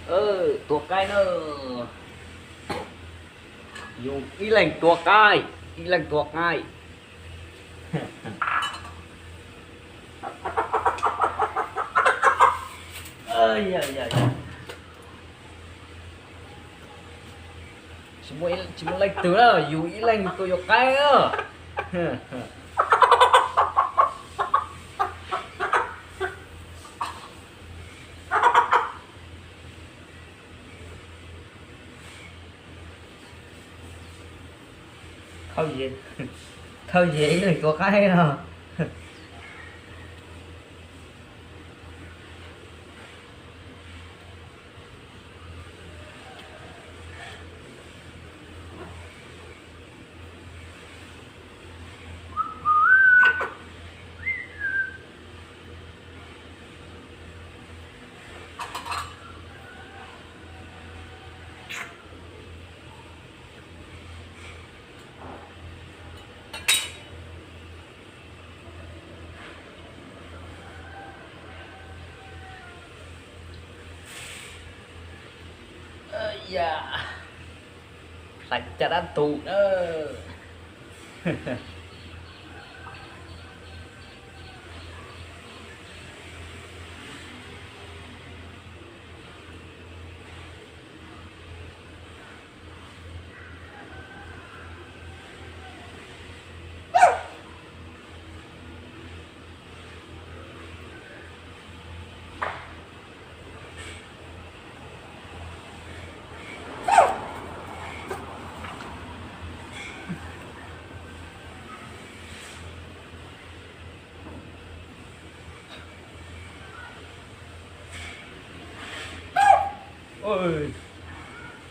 Tua qaib na. Yus ib leeg tua qaib, ib leeg tua qaib. Tsis muaj leej twg na, yus ib leeg tua yus qaib na. Thawj yeg ib leeg tua qaib no. Hlais caj dab tus na.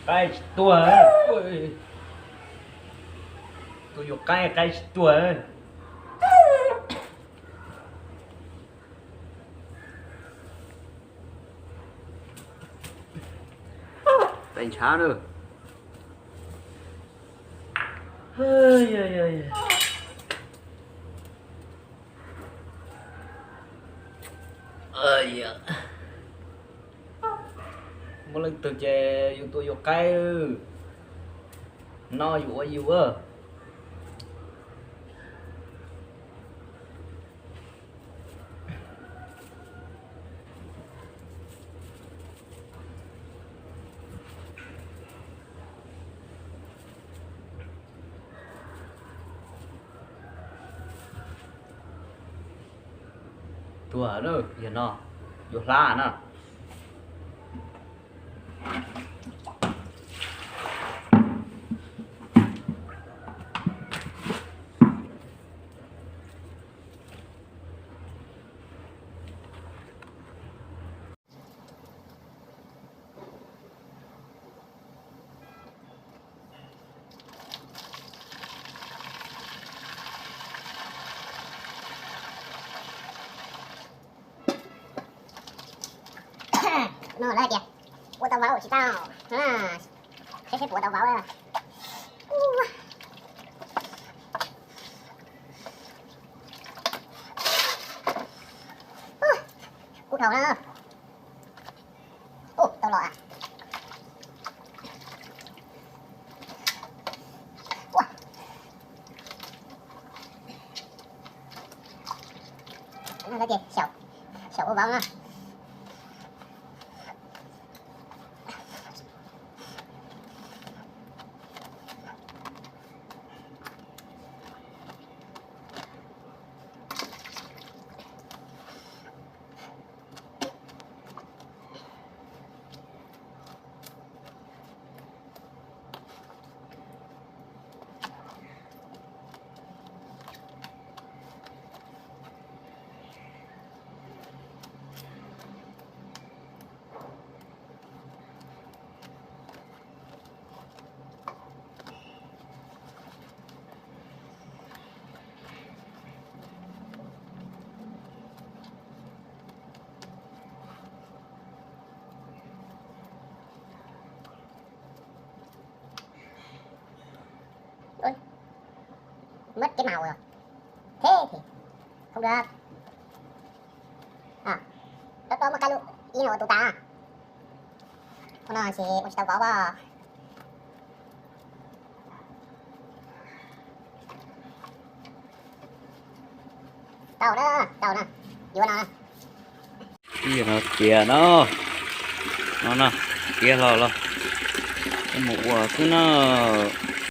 Qaib tsis tuag. Tua yus qaib, qaib tsis tuag. Tais ntshav na. Muaj leej twg ces yus tua yus qaib, noj yus ua yus. Tuag na, yog no yuav hlab na. No lawv hais tias ua tau vauv tsis tau, seb seb puas ua tau vauv. Kub dhau na. Ub, tau los. Ua, xyaum ua vauv na. Ui, mất cái màu rồi. Thế thì không được. À, đó, đó mất cái lũ, ý nó tụ tà. Ua no ces ua tsis tau vov as. Tau na, tau na, yuav no. Ib yam no tias no, no no, tiav hlo los, mus ua xwb no.